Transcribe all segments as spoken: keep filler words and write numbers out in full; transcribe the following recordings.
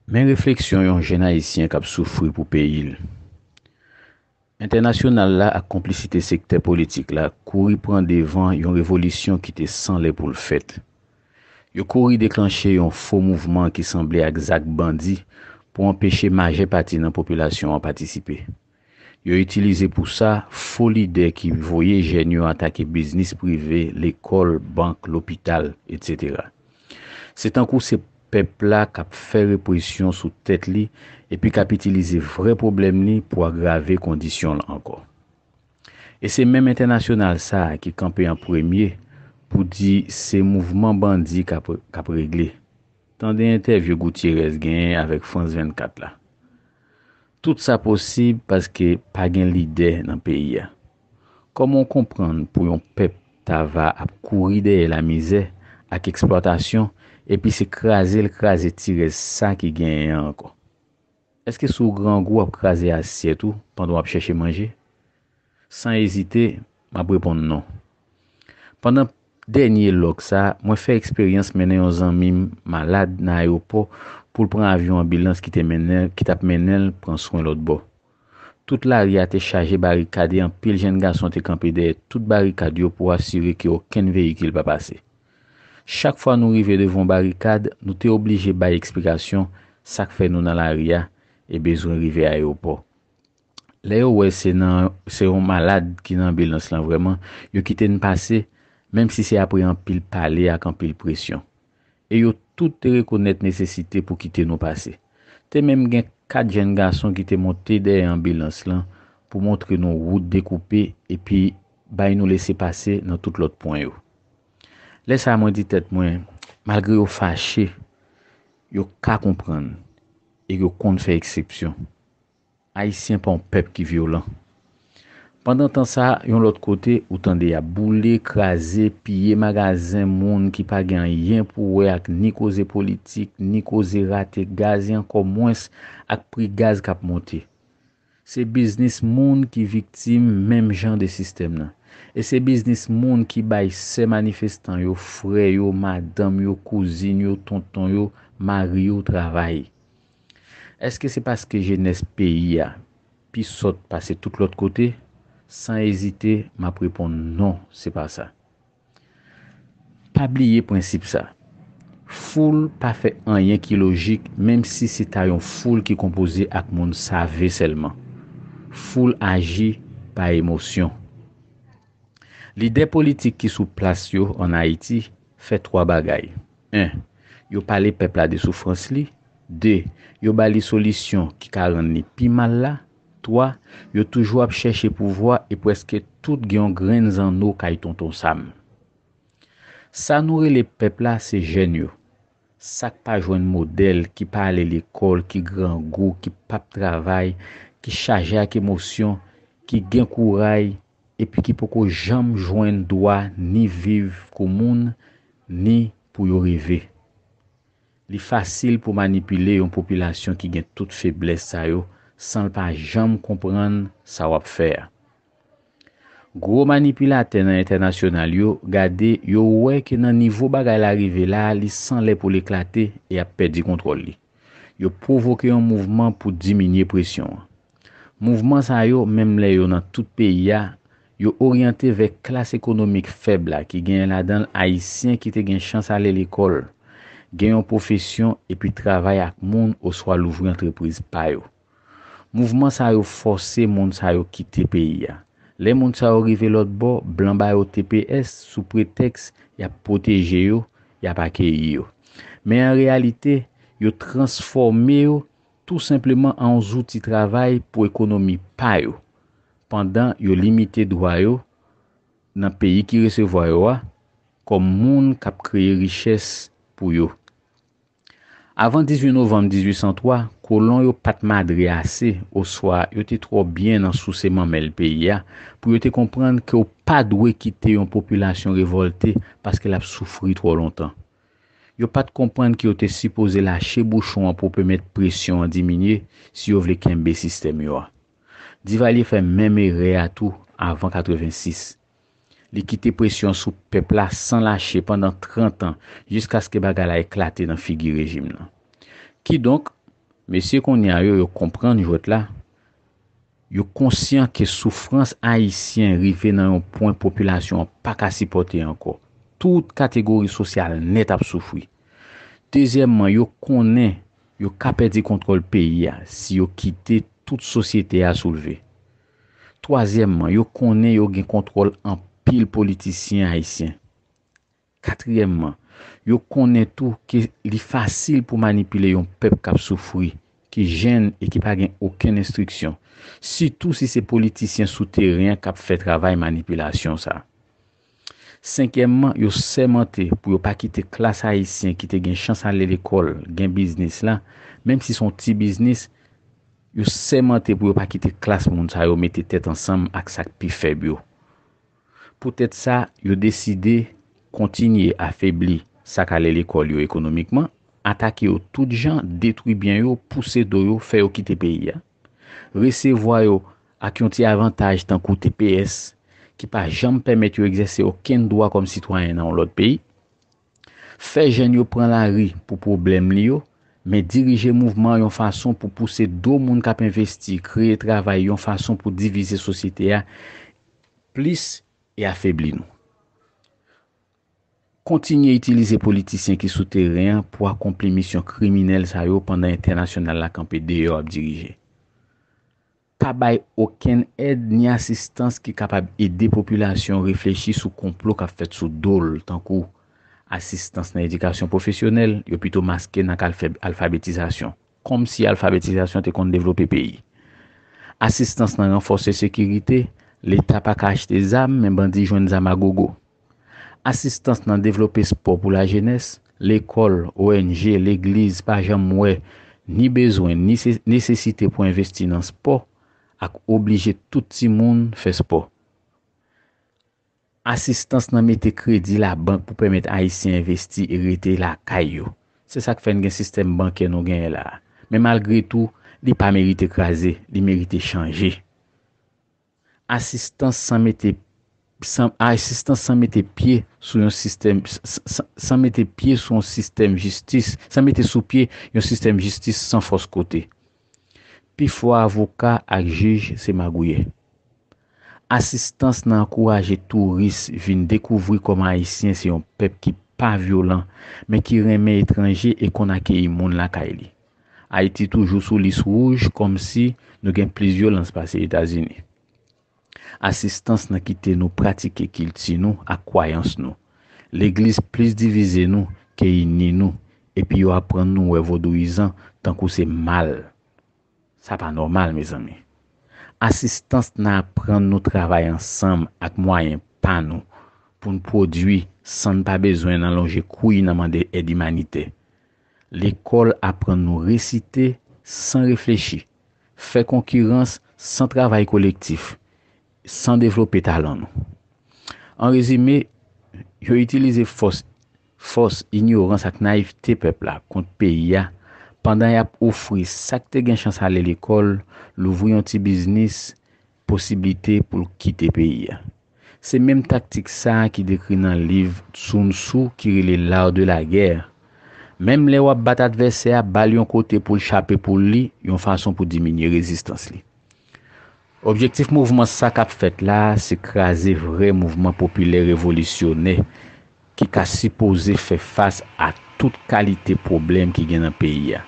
Men refleksyon yon jèn Ayisyen k ap soufri pou peyi l. Entènasyonal la ak konplisite sektè politik la kouri pran devan yon revolisyon ki te san lè pou l fèt. Yo kouri deklanche yon fo mouvman ki sanble ak zak bandi pou anpeche majè pati nan popilasyon an patisipe. Yo itilize pou sa fo lidè ki voye jèn yo atake biznis prive, lekòl, bank, lopital, etsetera. Se tankou se pèp la k ap fè represyon sou tèt li epi k ap itilize vrè pwoblèm li pou agrave kondisyon l ankò. E se menm entènasyonal sa a ki kanpe an premye pou di se mouvman bandi k ap, k ap regle. Tande entèvyou Gutierrez genyen avèk France vennkat la. Tout sa posib paske pa gen lidè nan peyi a. Kòman w konprann pou yon pèp ta va ap kouri dèyè lamizè ak eksplwatasyon, epi se kraze l kraze ti rès sa ki genyen an ankò? Èske si w grangou w ap kraze asyèt ou pandan w ap chèche manje? San ezite, m ap reponn non. Pandan dènye lòk sa a, mwen fè eksperyans mennen yon zanmi m malad nan ayewopò pou l pran avyon anbilans ki te mennen, ki t ap mennen l pran swen lòt bò. Tout lari a te chaje barikad e anpil jèn gason te kanpe dèyè tout barikad yo pou asire ke okenn veyikil pa pase. Chak fwa nou rive devan yon barikad, nou te oblije bay eksplikasyon sa k fè nou nan lari a e bezwen rive ayewopò. Lè yo wè se nan, se yon malad ki nan anbilans lan vrèman, yo kite n pase, menm si se apre anpil pale ak anpil presyon. E yo tout te rekonèt nesesite pou kite nou pase. Te menm gen kat jèn gason ki te monte dèyè anbilans lan pou montre nou wout dekoupe epi bay nou lese pase nan tout lòt pwen yo. Lè sa a, mwen di tèt mwen, malgre yo fache, yo ka konprann e yo konn fè eksepsyon. Ayisyen pa yon pèp ki vyolan. Pandan tan sa a, yon lòt kote, ou tande y ap boule, kraze, piye magazen moun ki pa gen anyen pou wè ak ni koze politik, ni koze rate gaz, e ankò mwens ak pri gaz k ap monte. Se biznis moun ki viktim menm jan de sistèm nan. E se biznis moun ki bay sè manifestan yo, frè yo, madanm yo, kouzin yo, tonton yo, mari yo travay. Èske se paske jenès peyi a pi sòt pase tout lòt kote? San ezite, m ap reponn non, se pa sa. Pa bliye prensip sa. Foul pa fè anyen ki lojik, menm si se ta yon foul ki konpoze ak moun save sèlman. Foul aji pa emosyon. Lidè politik ki sou plas yo ann Ayiti fè twa bagay. En, yo pale pèp la de soufrans li. De, yo ba li solisyon ki ka rann li pi mal la. Twa, yo toujou ap chèche pouvwa e prèske tout gen yon grenn zanno kay Tonton Sam. Sa nou rele pèp la, se jèn yo. Sa k pa jwenn modèl, ki pa ale lekòl, ki grangou, ki p ap travay, ki chaje ak emosyon, ki gen kouray, epi ki poko janm jwenn dwa ni viv kou moun, ni pou yo reve. Li fasil pou manipile yon popilasyon ki gen tout feblès sa yo san l pa janm konprann sa w ap fè a. Gwo manipilatè nan entènasyonal yo gade, yo wè ke nan nivo bagay la rive la a, li san lè pou l eklate e ap pèdi kontwòl li. Yo pwovoke yon mouvman pou diminye presyon an. Mouvman sa yo, menm lè yo nan tout peyi a, yo oryante vè klas ekonomik fèb la ki genyen ladan l Ayisyen ki te gen chans ale lekòl, gen yon pwofesyon epi travay ak moun oswa louvri antrepriz pa yo. Mouvman sa yo fòse moun sa yo kite peyi a. Lè moun sa yo rive lòt bò, blan ba yo T P S sou pretèks y ap pwoteje yo, y ap akeyi yo. Men an reyalite, yo transfòme yo tou senpleman an yon zouti travay pou ekonomi pa yo, pandan yo limite dwa yo nan peyi ki resevwa yo a, kòm moun k ap kreye richès pou yo. Avan dizuit novanm dizuit san twa, kolon yo pa t madre ase, oswa yo te twò byen nan souse manmèl peyi a, pou yo te konprann ke w pa dwe kite yon popilasyon revòlte paske l ap soufri twò lontan. Yo pa t konprann ke yo te sipoze lache bouchon an pou pèmèt presyon an diminye si yo vle kenbe sistèm yo a. Divalye fè menm erè a tou avan katrevensis. Li kite presyon sou pèp la san lache pandan trant an, jiskaske bagay la eklate nan figi rejim nan. Kidonk, Mesye kounye a yo, yo konprann jwèt la. Yo konsyan ke soufrans ayisyen rive nan yon pwen popilasyon an pa ka sipòte ankò. Tout kategori sosyal nèt ap soufri. Dezyèmman, yo konnen yo ka pèdi kontwòl peyi a si yo kite tout sosyete a soulve. Twazyèmman, yo konnen yo gen kontwòl anpil politisyen ayisyen. Katriyèmman, yo konnen tou ke li fasil pou manipile yon pèp k ap soufri, ki jèn e ki pa gen okenn enstriksyon, sitou si se politisyen sou teren an k ap fè travay manipilasyon sa. Senkyèmman, yo sèmante pou yo pa kite klas ayisyen ki te gen chans ale lekòl, gen biznis la, menm si se yon ti biznis, yo sèmante pou yo pa kite klas moun sa yo mete tèt ansanm ak sa k pi fèb yo. Poutèt sa, yo deside kontinye afebli sa k ale lekòl yo ekonomikman, atake yo tout jan, detwi byen yo, pouse do yo, fè yo kite peyi a. Resevwa yo ak yon ti avantaj tankou T P S, ki pa janm pèmèt yo egzèse okenn dwa kòm sitwayen nan yon lòt peyi. Fè jèn yo pran lari pou pwoblèm li yo, men dirije mouvman an yon fason pou pouse do moun k ap envesti, kreye travay yon fason pou divize sosyete a plis e afebli nou. Kontinye itilize politisyen ki sou teren an pou akonpli misyon kriminèl sa yo pandan entènasyonal la kanpe deyò ap dirije. Pa bay okenn èd ni asistans ki kapab ede popilasyon reflechi sou konplo k ap fèt sou do l, tankou asistans nan edikasyon pwofesyonèl, yo pito maske nan kalfè alfabetizasyon, kòmsi alfabetizasyon te konn devlope peyi. Asistans nan ranfòse sekirite, Leta pa ka achte zam, men bandi jwenn zam a gogo. Asistans nan devlope spò pou lajenès, lekòl, O N G, legliz pa janm wè ni bezwen ni se- nesesite pou envesti nan spò ak oblije tout timoun fè spò. Asistans nan mete kredi labank pou pèmèt Ayisyen envesti e rete lakay yo. Se sa k fè n gen sistèm bankè nou genyen la a. Men malgre tou, li pa merite kraze, li merite chanje. Asistans san mete san, asistans san mete pye sou yon sistèm san, san mete pye sou yon sistèm jistis, san mete sou pye yon sistèm jistis san fòs kote. Pifò avoka ak jij se magouyè. Asistans nan ankouraje touris vin dekouvri kòman Ayisyen se yon pèp ki pa vyolan, men ki renmen etranje e konn akeyi moun lakay li. Ayiti toujou sou lis wouj, kòmsi nou gen plis vyolans pase Etazini. Asistans nan kite nou pratike kilti nou ak kwayans nou. Legliz plis divize nou ke ini nou, epi yo aprann nou wè vodouyizan tankou se mal. Sa pa nòmal, mezanmi. Asistans nan aprann nou travay ansanm ak mwayen pa nou pou n pwodui san n pa bezwen nan lonje kou y nan mande èd imanitè. Lekòl aprann nou resite san reflechi, fè konkirans san travay kolektif, san devlope talan nou. An rezime, yo itilize fòs fòs, inyorans ak nayivte pèp la kont peyi a pandan y ap ofri sa k te gen chans ale lekòl, louvri yon ti biznis, posiblite pou l kite peyi a. Se menm taktik sa a ki dekri nan liv Sun Tzu ki rele L'art de la guerre. Menm lè w ap bat advèsè a, ba l yon kote pou l chape poul li, yon fason pou diminye rezistans li. Objektif mouvman sa k ap fèt la a se kraze vrè mouvman popilè revolisyonè ki ka sipoze fè fas a tout kalite pwoblèm ki gen nan peyi a.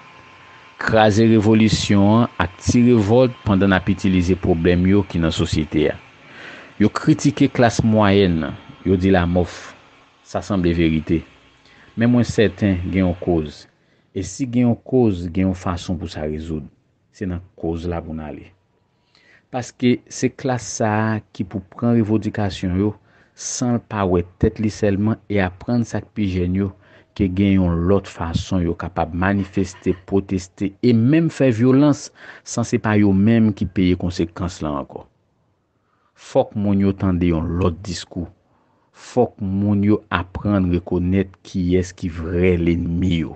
Kraze revolisyon an ak ti revòlt pandan n ap itilize pwoblèm yo ki nan sosyete a. Yo kritike klas mwayèn nan, yo di lamòf, sa sanble verite. Men mwen sèten gen yon koz. E si gen yon koz, gen yon fason pou sa rezoud. Se nan koz la pou n ale. Paske se klas sa a ki pou pran revodikasyon yo san l pa wè tèt li sèlman e aprann sa k pi jèn yo ke gen yon lòt fason yo kapab manifeste, pwoteste e menm fè vyolans san se pa yo menm ki peye konsekans lan ankò. Fòk moun yo tande yon lòt diskou. Fòk moun yo aprann rekonèt kiyès ki vrè lènmi yo.